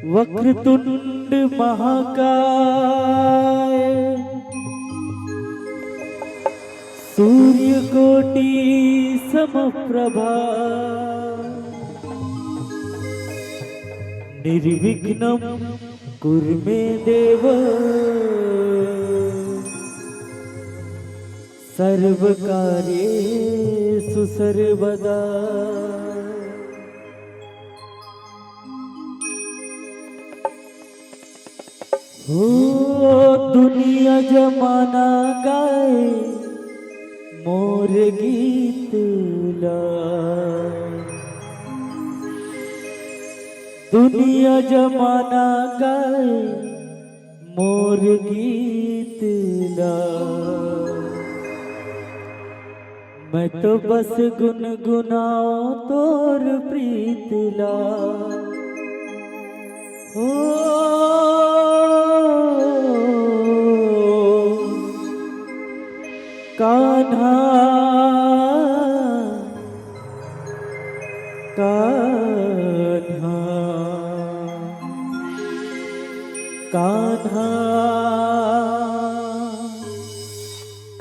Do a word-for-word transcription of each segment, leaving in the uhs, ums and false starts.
वक्रतुंड महाकाय, सूर्यकोटि समप्रभा, निर्विघ्नं कुरु मे देव, सर्वकार्येषु सर्वदा। हो दुनिया जमाना गाए मोर गीत ला, दुनिया जमाना गाए मोर गीत ला। मैं तो बस गुनगुनाओ तोर प्रीत ला। हो कान्हा, कान्हा, कान्हा,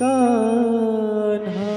कान्हा।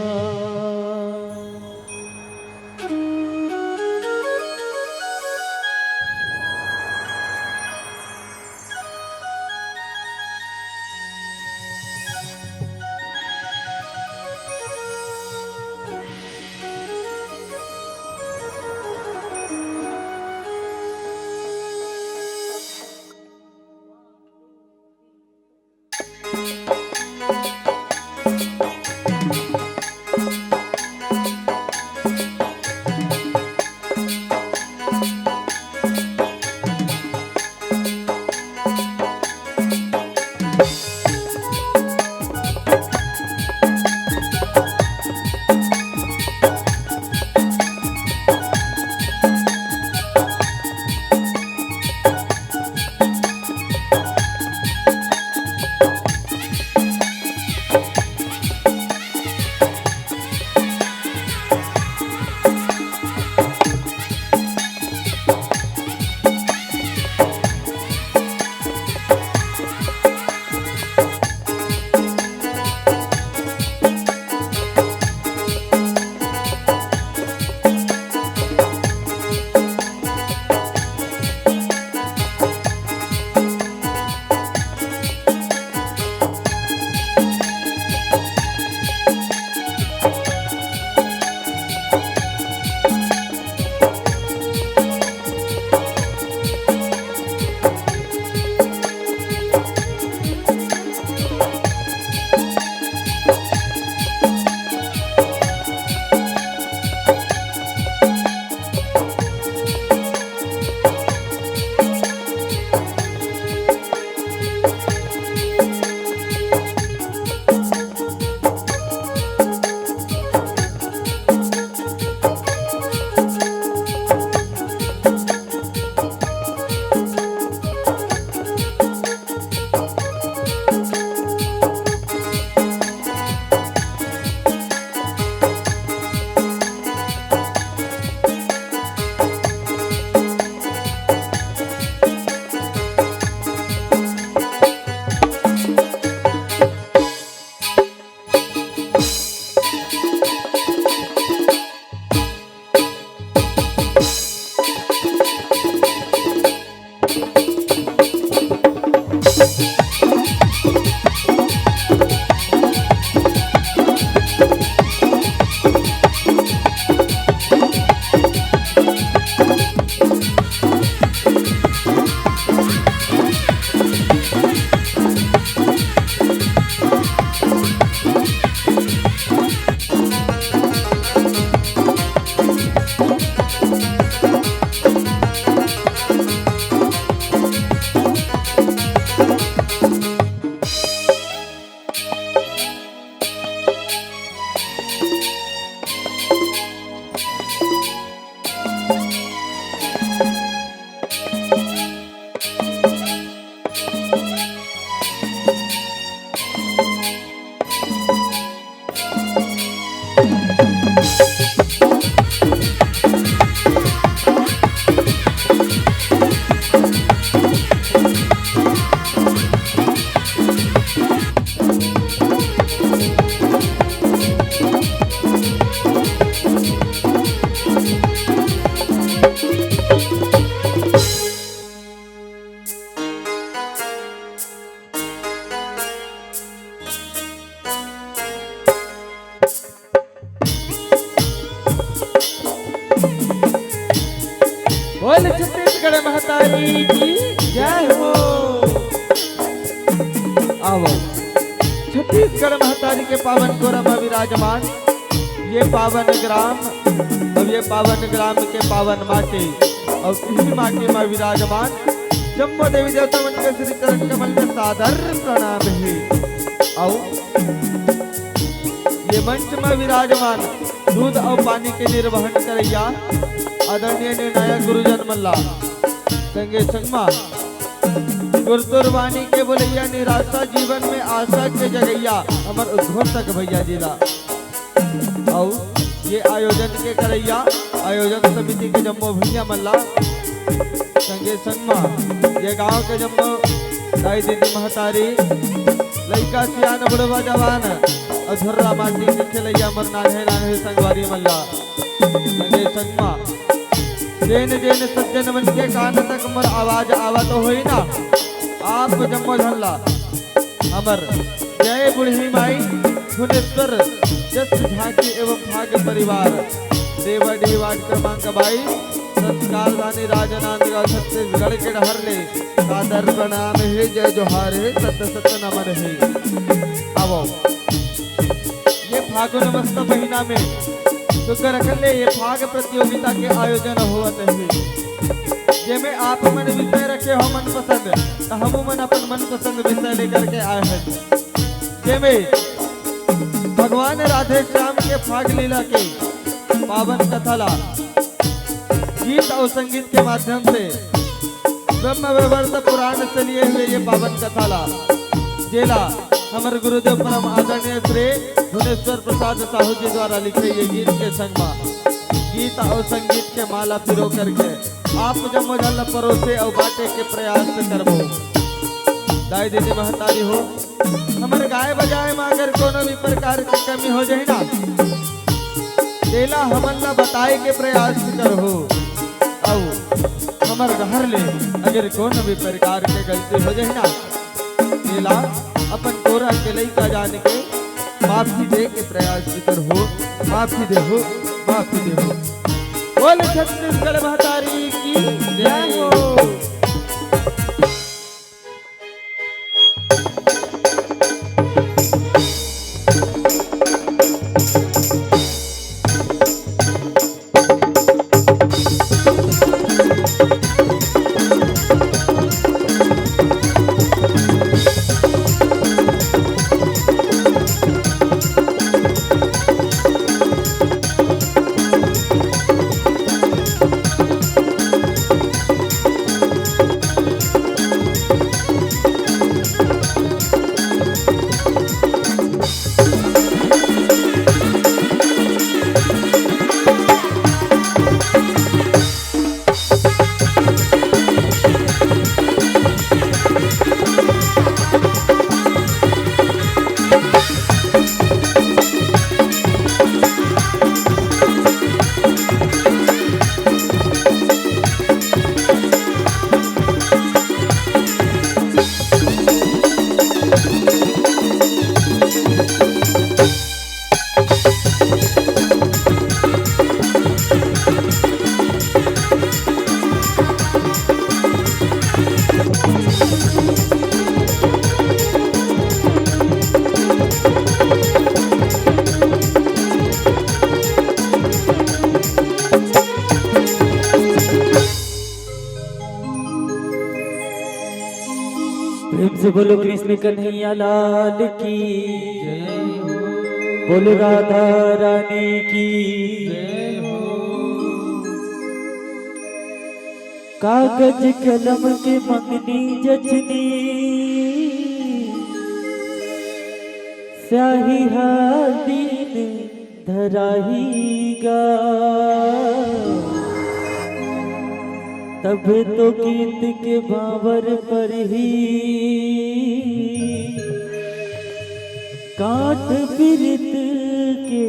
बोल छत्तीसगढ़ महतारी की जय हो। आवो, छत्तीसगढ़ महतारी के पावन कोरा म विराजमान ये पावन ग्राम, अब ये पावन ग्राम के पावन माटी, अउ इही माटी म विराजमान जम्मो देवी देवता मन के श्री चरण कमल में सादर प्रणाम हे। अउ ये मंच म विराजमान दूध अउ पानी के निर्वहन करइया आदरणीय निर्णायक गुरुजन मन ला, संगे संग म गुरतुर वाणी के बोलइया, निराशा जीवन में आशा के जगइया हमर उद्घोषक भैया जी ला, अउ ये आयोजन के करइया आयोजन समिति के जम्मो भैया मन ला, संगे संग म ये गांव के जम्मो दाई दीदी महतारी, लइका सियान बुढ़वा जवान, अधुर्रा माटी के खेलइया मोर नान्हे नान्हे संगवारी मन ला, संगे संग म जेन जेन सज्जन मन के कान तक मोर आवाज आवत होही ना, आप जम्मो झन ला हमर जय बुढ़ी माई भुवनेश्वर जस झांकी एवं भाग्य परिवार, देवाडीह वार्ड क्रमांक बाईस, संस्कारधानी राजनांदगांव छत्तीसगढ़ के डहर ले सादर प्रणाम हे, जय जोहार हे, सत सत नमन हे। आवो, ये फागुन मस्त महीना में शुक्र कर ले ये फाग प्रतियोगिता के आयोजन होवत हे, जेमे आप मन विषय रखे हो मनपसंद, त हमू मन अपन मनपसंद विषय लेकर के आए हैं, जेमे भगवान राधे श्याम के फाग लीला के पावन कथा ला गीत अउ संगीत के माध्यम से ब्रह्म वैवर्त पुराण से लिए हुए ये पावन कथा ला, जेला हमर गुरुदेव परम आदरणीय श्री भुवनेश्वर प्रसाद साहू जी द्वारा लिखे ये गीत के संग मा गीत अउ संगीत के माला पिरो करके आप जम्मो झन ला परोसे अउ बांटे के प्रयास करबो। दाई दीदी महतारी हो, हमर गाय बजाए म अगर कोनो भी प्रकार के कमी हो जाही ना, तेला हमन ला बताए के प्रयास करहू, अउ हमर डहर ले अगर कोनो भी प्रकार के गलती हो जाही ना, तेला अपन कोरा के लइका जान के माफी दे के प्रयास करहू। माफी देहू, माफी देहू। बोल छत्तीसगढ़ महतारी की जय हो। प्रेम से बोलो कृष्ण कन्हैया लाल की, बोलो राधा रानी की। कागज कलम के मंगनी जचनी, स्याही हा दिन धराही गा। तब तो गीत के भांवर परही, कांट पिरित के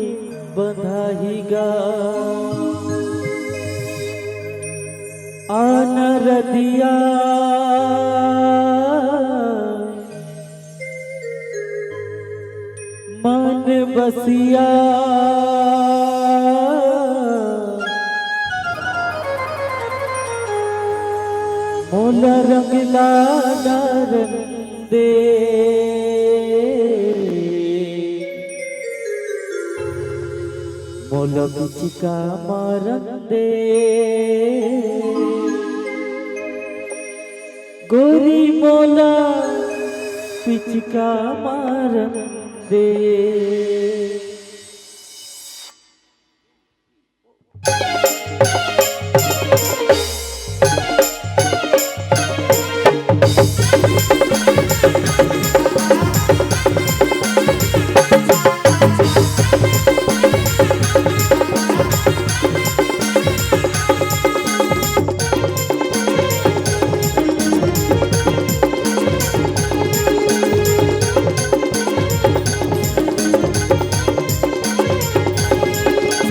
बंधाही गा। आन रतिया मन बसिया रंग ला डारन दे, मोला पिचका मारन दे, गोरी मोला पिचका मारन दे।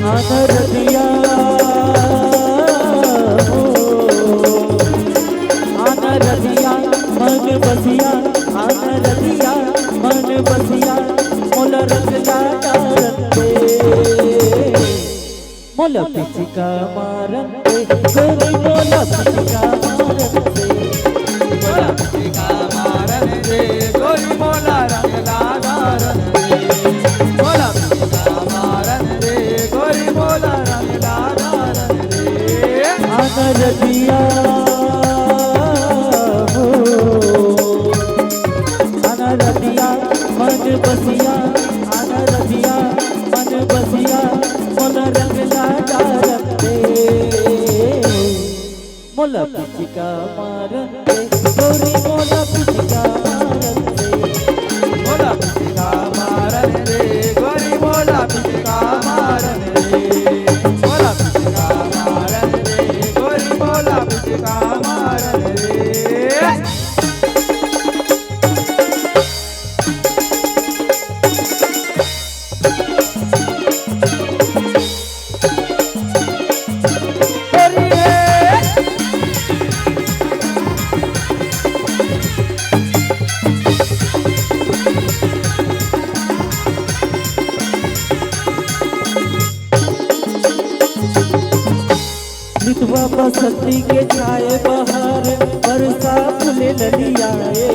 आना रतिया हो, आना रतिया मन बसिया, आना रतिया मन बसिया, मोला रंग ला डारन दे। मोला पिचका मारन दे, गोरी मोला पिचका मारन दे। मोला पिचका मारन दे, गोरी मोला रंग ला डारन दे। मोला पिचका मारन दे, गोरी मोला रंग ला डारन दे। आना रतिया हो, आना रतिया मन बसिया, आना रतिया मन बसिया, मोला रंग ला डारन दे। मोला पिचका मारन दे, गोरी मोला पिचका मारन दे। मोला पिचका मारन दे, गोरी मोला पिचका मारन दे। मोला पिचका मारन दे, गोरी मोला पिचका मारन दे। मितवा बसंती के छाए बहार, बरसा फूले ललियाए।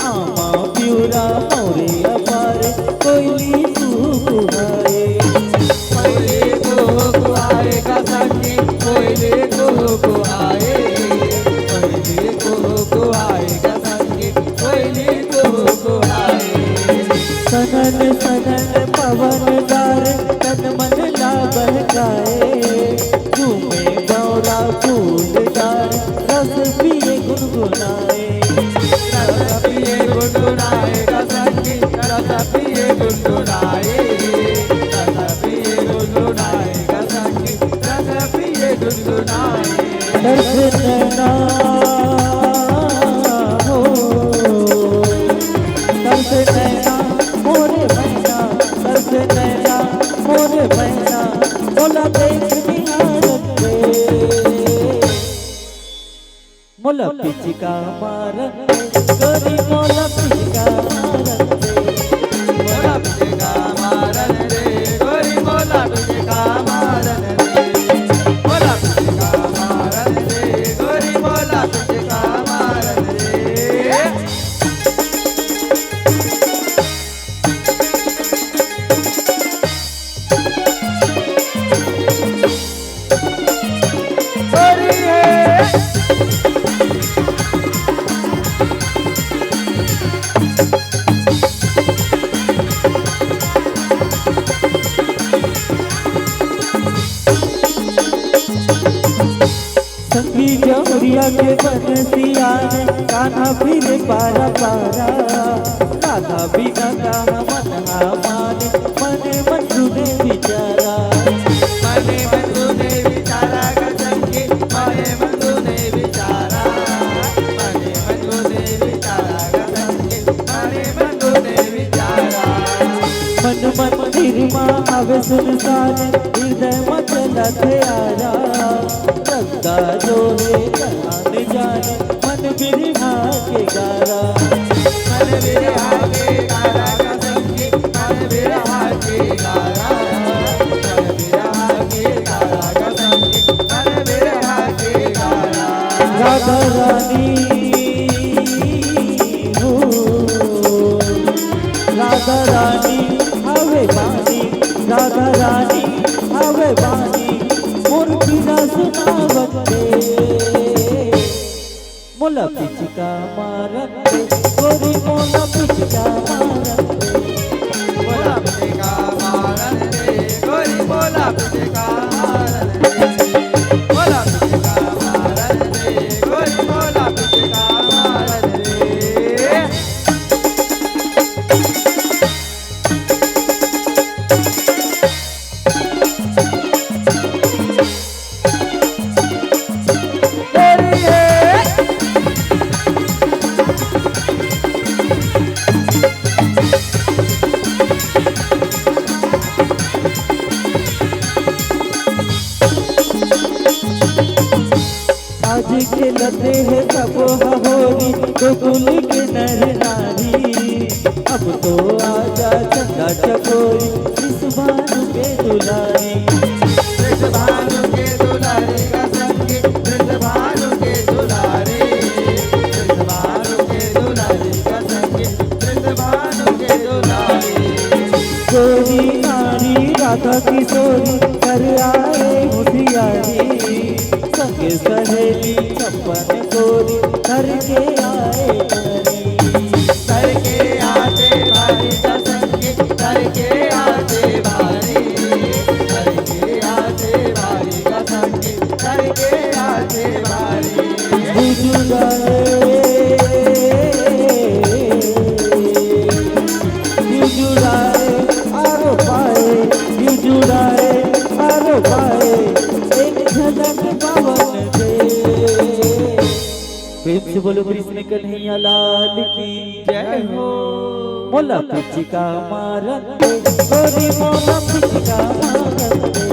आमा पिउरा मोरे अपार, कोयली कुहुकुहाए। कोयली कुहुकुहाए का संगी, कोयली कुहुकुहाए। कोयली कुहुकुहाए का संगी, कोयली कुहुकुहाए। सनन सनन पवन डार, तन मन ला बहकाए। झूमे भौंरा फूल डार, रस पिए गुनगुनाए। रस पिए गुनगुनाए का संगी, रस पिए गुनगुनाए। रस पिए गुनगुनाए का संगी, रस पिए गुनगुनाए। तरस नैना हो, तरस नैना मोरे मैना, तरस नैना मोरे मैना, मोला देख निहारत रे। मोला पिचका मारन दे, गोरी मोला पिचका मारन दे। मोला पिचका मारन दे, गोरी मोला पिचका मारन दे। मोला पिचका मारन दे, गोरी मोला पिचका मारन दे। संगी जौहरिया के बंसिया में कान्हा फिरे पारा पारा, कान्हा बिना कहाँ मन हमारे, मने मन धुने बिचारा। मने मन धुने बिचारा का संगी, मने मन धुने बिचारा। मने मन धुने बिचारा का संगी, मने मन धुने बिचारा। मन मंदिर मा आवे सुनसान, हृदय मा चलत हे आरा। रंगा जो हे जान जान, मन बिरहा के गारा। मन बिरहा के गारा का संगी, मन बिरहा के गारा। मन बिरहा के गारा का संगी, मन बिरहा के गारा। राधा रानी मारन दे, गोरी मोला पिचका मारन दे। मोला पिचका मारन दे, गोरी मोला पिचका मारन दे। मोला पिचका मारन दे, गोरी मोला पिचका मारन दे। आज खेलत हे सबो ह होरी, गोकुल के नर नारी। अब तो आजा चंदा चकोरी, इस भानु के दुलारी। इस भानु के दुलारी का संगी, इस भानु के दुलारी। इस भानु के दुलारी का संगी, इस भानु के दुलारी। गोरी नारी राधा किशोरी, कर आए होशियारी। संग सहेली छप्पन गोरी, धर के आए बारी। धर के आते बारी का संगी, धर के आते बारी। धर के आते बारी का संगी, धर के आते बारी। बिजुड़ा रे, बिजुड़ा रे, आरो पाए, बिजुड़ा रे, आरो पाए, एक झलक पवन दे। प्रेम से बोलो कृष्ण कन्हैया लाल की जय हो। मोला पिचका मारन दे, गोरी मोला पिचका मारन दे।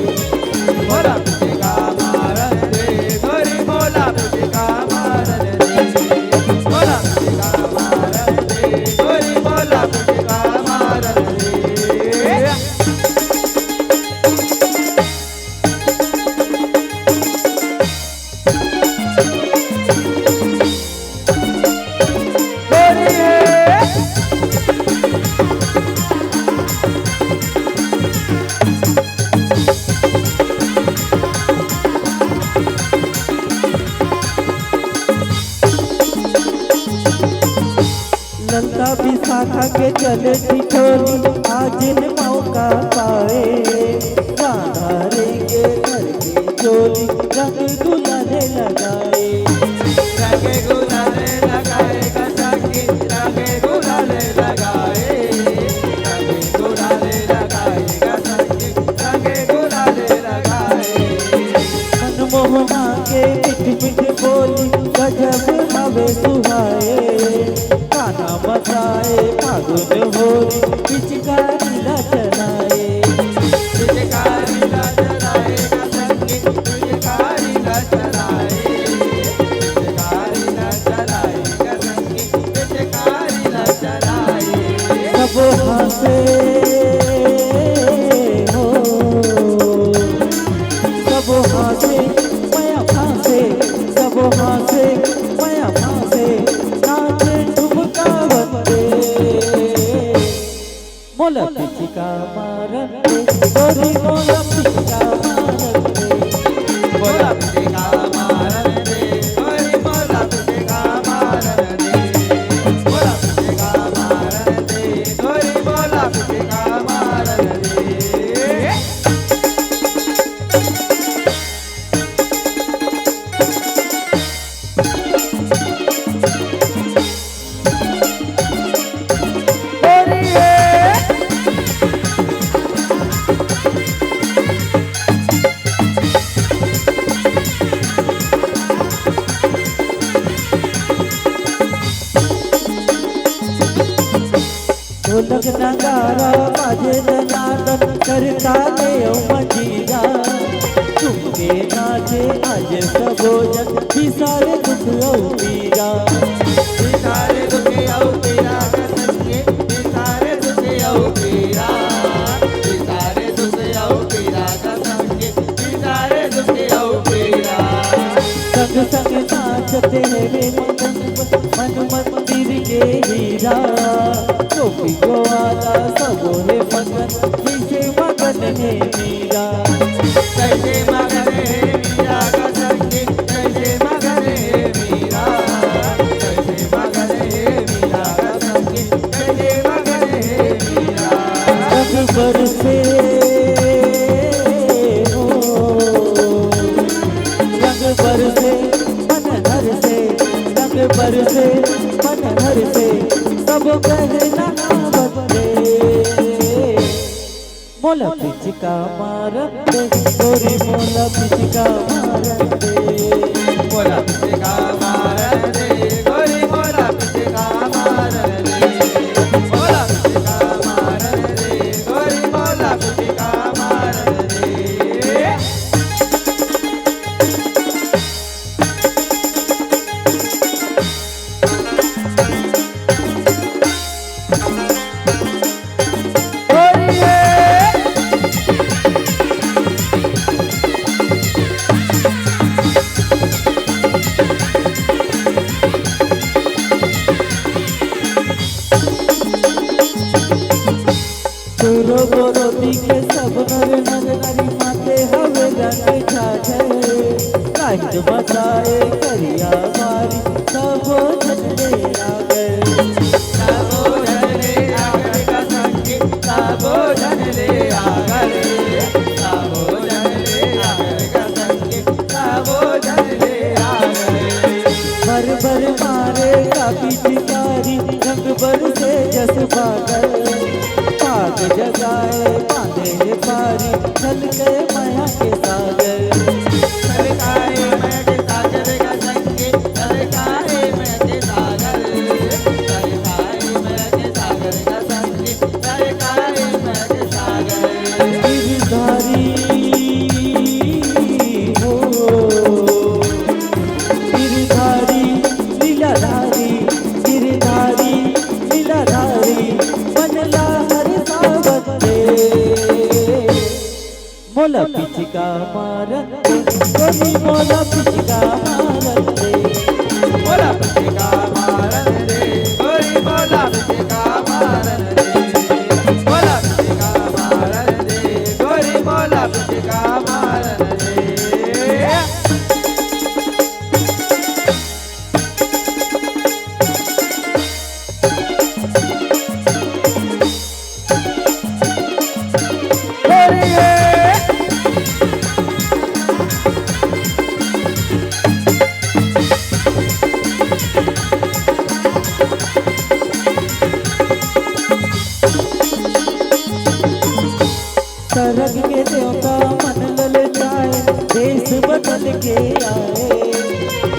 मोला पिचका मारन दे, गोरी मोला पिचका मारन दे। मोला पिचका मारन दे, गोरी मोला पिचका मारन दे। ललता विशाखा के चले ठिठोली, आज न मौका पाए। राधा रेंगे घर के चोली, रंग गुलाले लगाए। रंग गुलाले लगाए का संगी, रंग गुलाले लगाए। रंग गुलाले लगाए का संगी, रंग गुलाले लगाए। मनमोहना के मीठ मीठ बोली, गजब हवे सुहाए। गाना बजाए फागुन होरी, पिचकारी ला चलाए। पिचकारी ला चलाए का संगी, पिचकारी ला चलाए। पिचकारी ला चलाए का संगी, पिचकारी ला चलाए। सब हंसे हो, सब हंसे, मया फांसे, सब हंसे, मया फांसे, नाचे ठुमका बंदे। मोला पिचका मारन दे, गोरी मोला पिचका मारन दे। मोला पिचका मारन दे, गोरी मोला पिचका मारन दे। मोला पिचका मारन दे, गोरी मोला पिचका मारन दे। ढोलक नगारा बाजे दनादन, करताल अउ मंजीरा। झूम के नाचे आज सबो जन, बिसारे दुख अउ पीरा। बिसारे दुख अउ पीरा का संगे, बिसारे दुख अउ पीरा। बिसारे दुख अउ पीरा का संगे, बिसारे दुख अउ पीरा। संग संग नाचत हे रे मगन, मन मंदिर के हीरा। गोपी ग्वाला सबो हे मगन, जइसे मगन हे मीरा। जइसे मगन हे मीरा का संगी, जइसे मगन हे मीरा। जइसे मोला पिचका मारन दे, गोरी मोला पिचका मारन दे। मोला पिचका मारन दे, गोरी मोला पिचका मारन दे। मोला पिचका मारन दे, गोरी मोला पिचका मारन दे। तोरो बोरो दिखे सब नर नर नारी, माथे हवे रंग झाझर। लाइट बताए करिया मारी, सबो झन ले आगर। सबो झन ले आगर का संगी, सबो झन ले आगर। सबो झन ले आगर का संगी, सबो झन ले आगर। भर भर मारे का पिचकारी, रंग बरसे जस बादल। पाग जगाए बांधे हे पारी, छलके मया के सागर। छलकाए मया के सागर का संगी, छलकाए मया के सागर। छलकाए मया के सागर का संगी, छलकाए मया के सागर। गिरधारी हो, गिरधारी, लीलाधारी, गिरधारी, लीलाधारी, मन ला हरसावत दे। मोला पिचका मारन दे, गोरी मोला पिचका मारन दे। मोला पिचका मारन दे, गोरी मोला पिचका मारन दे। मोला पिचका मारन दे, गोरी मोला पिचका मारन दे। सरग के देवता मन ललचाए, देश बदल के आए।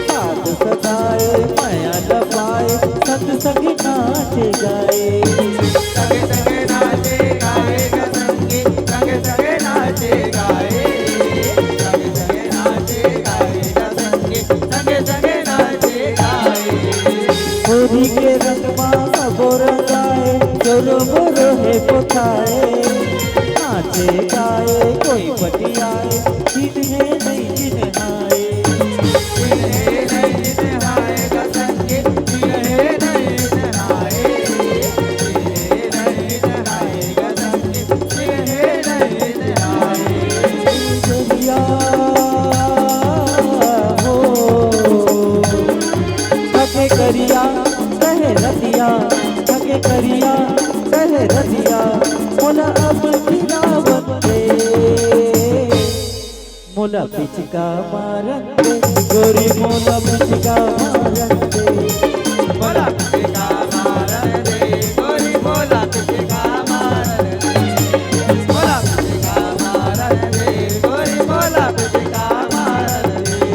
साथ सदाए, मया लपाए, संग संग नाचे गाए। संग संग नाचे गाए गा संगी, संग संग नाचे गाए। संग संग नाचे गाए गा संगी, संग संग नाचे गाए। होरी के रंग मा सबो रंगाए, जोरो बोरो हे पोताए। नाचे गाए कोई बतियाए, चिन्हे नहीं चिन्हाए। चिन्हे नहीं चिन्हाए गा संगी, चिन्हे नहीं चिन्हाए। चिन्हे नहीं चिन्हाए गा संगी, चिन्हे नहीं चिन्हाए। करिया हो, थके करिया कहे रतिया, थके करिया कहे रतिया, मोला अब गिरावत दे। मोला पिचका मारन दे, गोरी मोला पिचका मारन दे। मोला पिचका मारन दे, गोरी मोला पिचका मारन दे। मोला पिचका मारन दे, गोरी मोला पिचका मारन दे।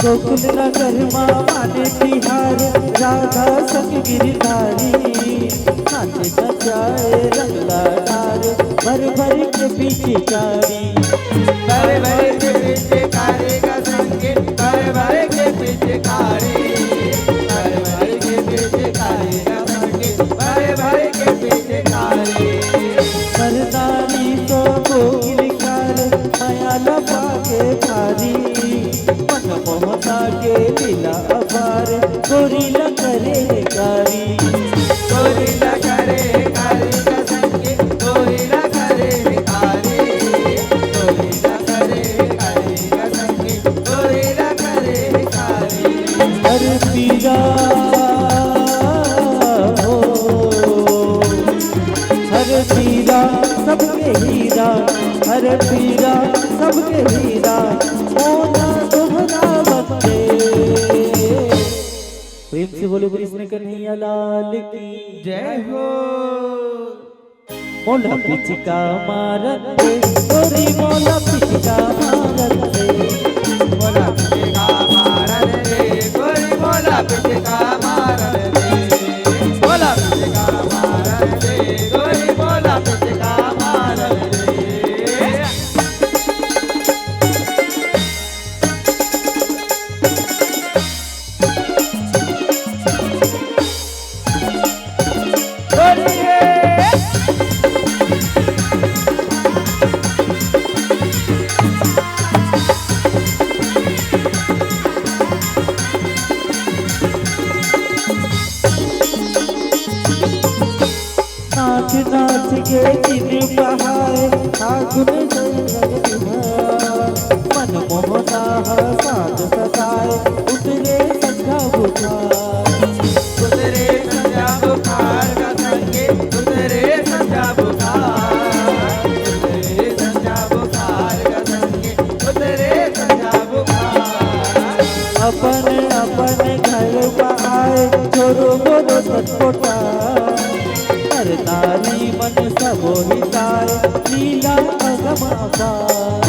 गोकुल नगर मा माने तिहार, राधा संग गिरधारी। नाचे नचाए रंग ला डारे, भर भर के पिचकारी। भर भर के पिचकारी का संगी, भर भर के पिचकारी। भर भर के पिचकारी का संगी, भर भर के पिचकारी। मर्दानी तो कोकिल कार, मया लपा के भारी। मन मोहता के लीला अपार, गोरी ला करे कारी। गोरी ला करे कारी का संगी, गोरी ला करे कारी। गोरी ला करे कारी का संगी। हीरा सबके हीरा मोला तोहरा बंदे। प्रेम से बोलो कृष्ण कन्हैया लाल की। जय हो। मोला पिचका मारन दे, गोरी मोला पिचका मारन दे। मोला पिचका मारन दे, गोरी मोला पिचका मारन दे। मोला पिचका मारन दे, गोरी मोला पिचका मारन दे। नाच नाच के दिन बहाए फागुन सरग तुहार। मन मोहना ह साज सजाए उतरे संझा बुखार। उतरे संझा बुखार का संगे, उतरे संझा बुखार। उतरे संझा बुखार का संगे, उतरे संझा बुखार। अपन अपन घर म आए छोरो मोरो सतकोटा। नर नारी मन सबो हिताए लीला अगम अपार।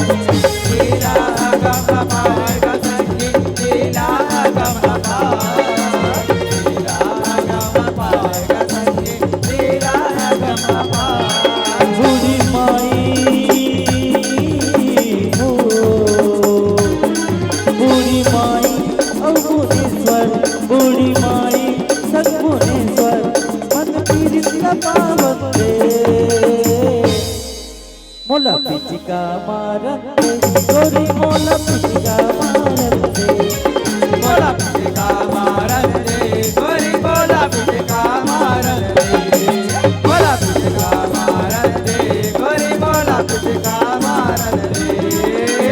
लीला अगम अपार का संगे, लीला अगम अपार। लीला अगम अपार का संगे, लीला अगम अपार। बूढ़ी माई हो, बूढ़ी माई अउ भुवनेश्वर, बूढ़ी माई संग भुवनेश्वर मन पीरित ल पावन दे। मोला पिचका मारन दे, गोरी मोला पिचका मारन दे। मोला पिचका मारन दे, गोरी मोला पिचका मारन दे। मोला पिचका मारन दे, गोरी मोला पिचका मारन दे।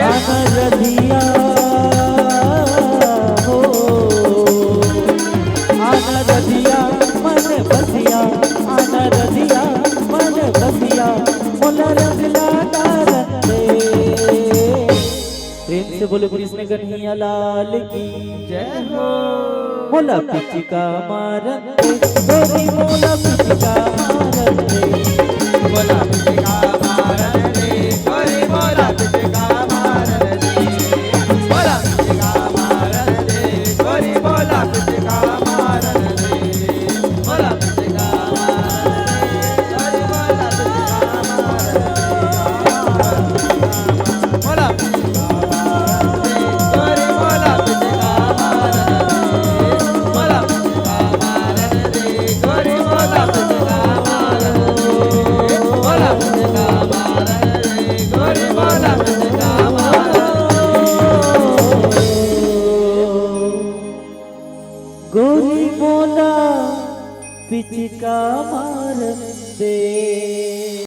आना रधिया हो, आना रधिया मन बसिया, आना रधिया मन बसिया, मोला रंगला डारन दे। प्रेम से बोलो कृष्ण कन्हैया लाल की। जय हो। मोला पिचका मारन दे, गोरी मोला पिचका मारन दे। मोला पिचका मारन